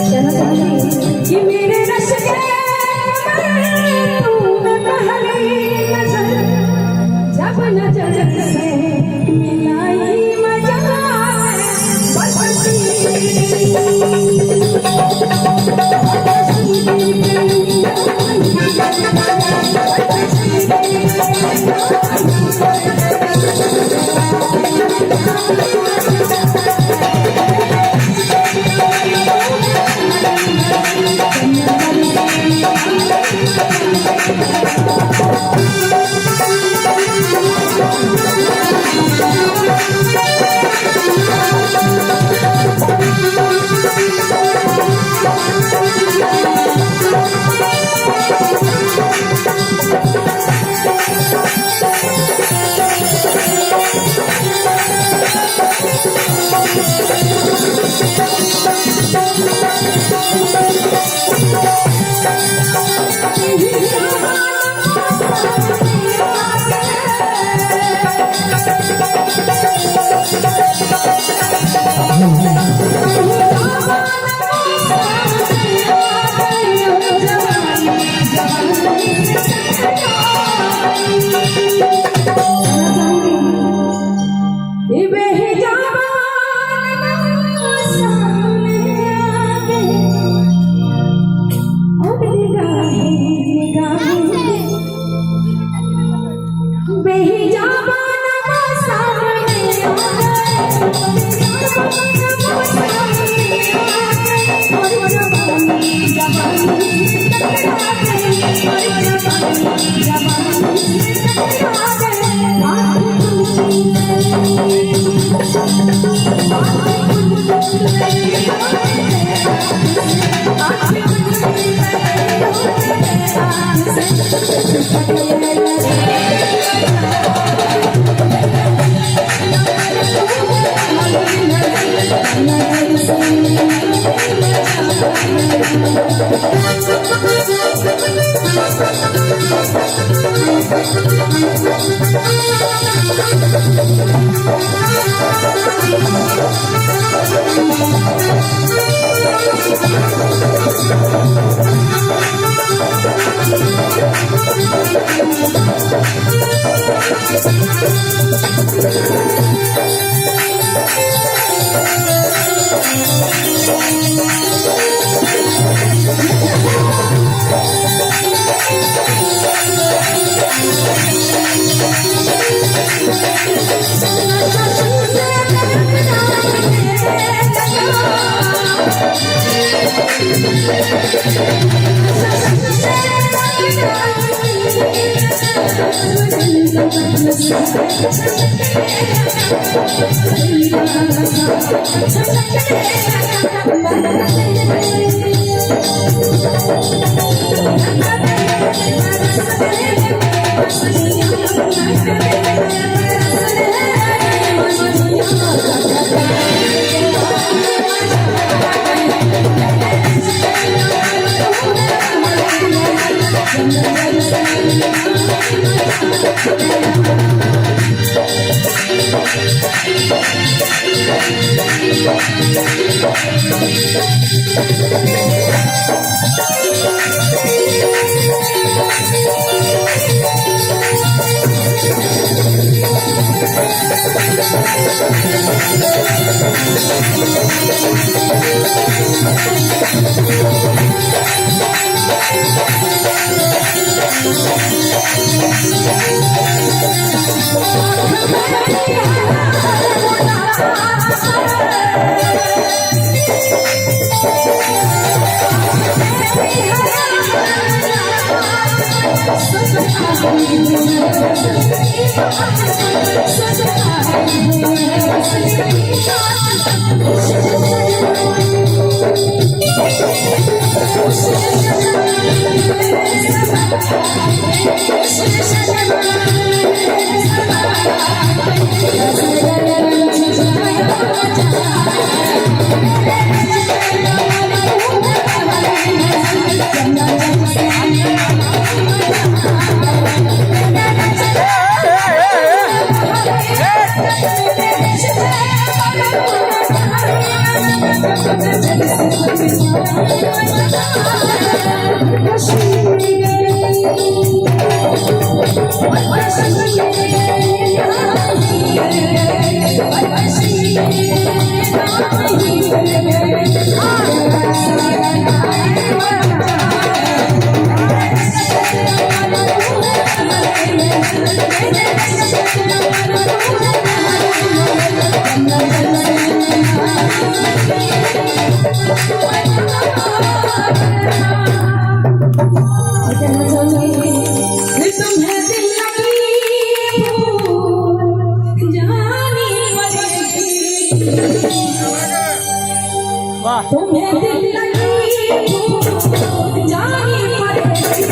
कहना चाहूंगी कि मेरे रश के तूने पहली नजर, जब नजर से मिलाई मजा तुम्हें दिल लगी भूल जानी पड़ेगी। वाह। तुम्हें दिल लगी भूल जानी पड़ेगी,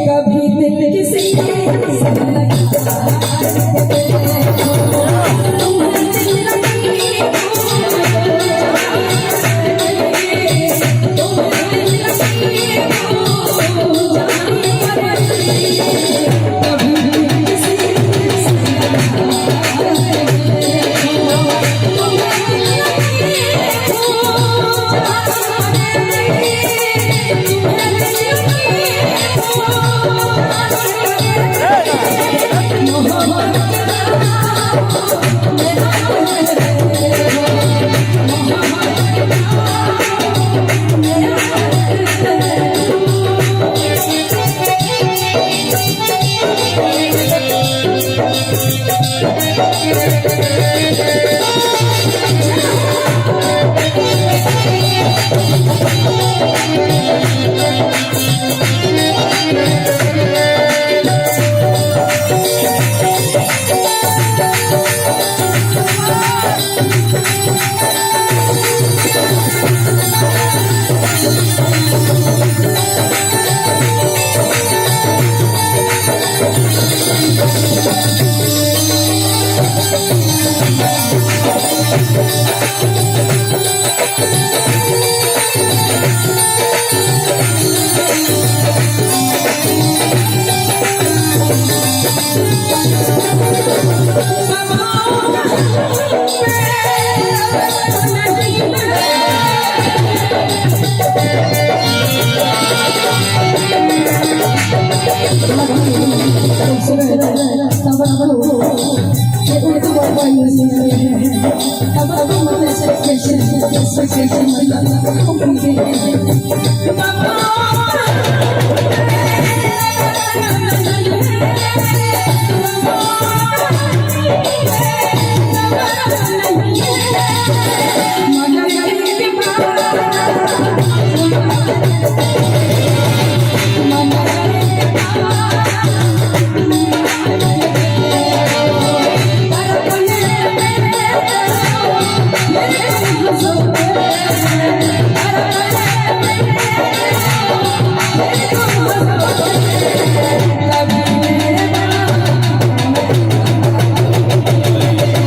कभी दिल किसी से लगा। तुम्हें दिल लगी भूल जानी पड़ेगी, तुम्हें दिल लगी भूल जानी पड़ेगी, कभी दिल किसी से लगा। तुम्हें दिल लगी भूल जानी पड़ेगी, तुम्हें दिल लगी भूल जानी पड़ेगी, मोहब्बत मेरा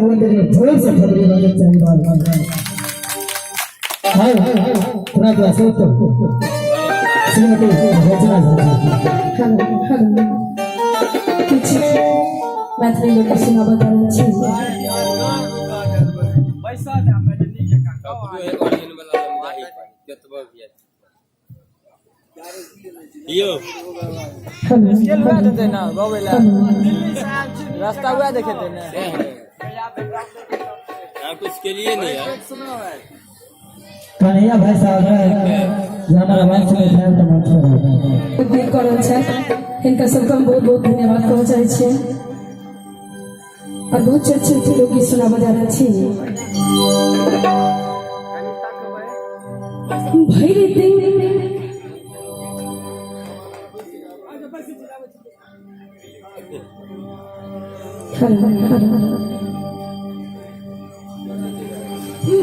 भगवान के जोर से खबरी बाजत चाही बाल। हाँ, थोड़ा थोड़ा सोच तो श्रीमती रचना झा। हेलो हेलो, किछु मैथिली लोक सुनाबऽ जा रहल छी। यौ। हेलो। स्केल वएह देतै ने गबै लए, रास्ता वएह देखेतै ने। यहाँ कुछ के लिए नहीं है। कन्हैया भाई साहब है जे हमर आवाज सुनै छथि तऽ मंच पर आबू। गीत कऽ रहल छथि, हिनका सबके हम बहुत बहुत धन्यवाद कहऽ चाहै छियनि और बहुत चर्चित लोकगीत सुनाबऽ जा रहल छी। भरि दिन हेलो हेलो,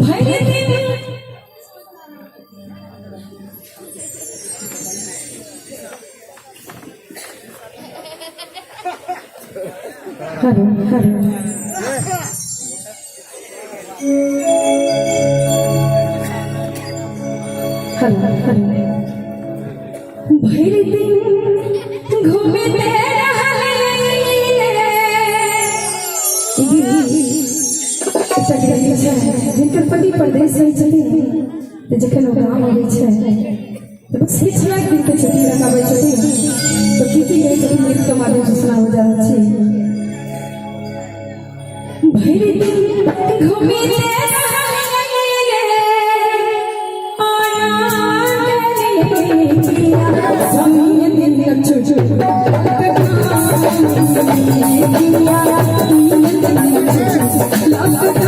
भरि दिन हेलो हेलो, हेलो हेलो, भरि दिन घूमिते रहलियै। ई गीत एकटा गृहणी छै जिनकर पति परदेश रहै छथिन, तऽ जखन ओ गाम अबै छै तऽ बस किछु दिनके छुट्टी लऽ कऽ आबै छथिन, तऽ की की कहै छथिन, गीतके माध्यमसँ सुनाबऽ जा रहल छी। भरि दिन घूमिते रहलियै, आया गेलियै, समय दिन छुट्टी पिया, तीन दिन।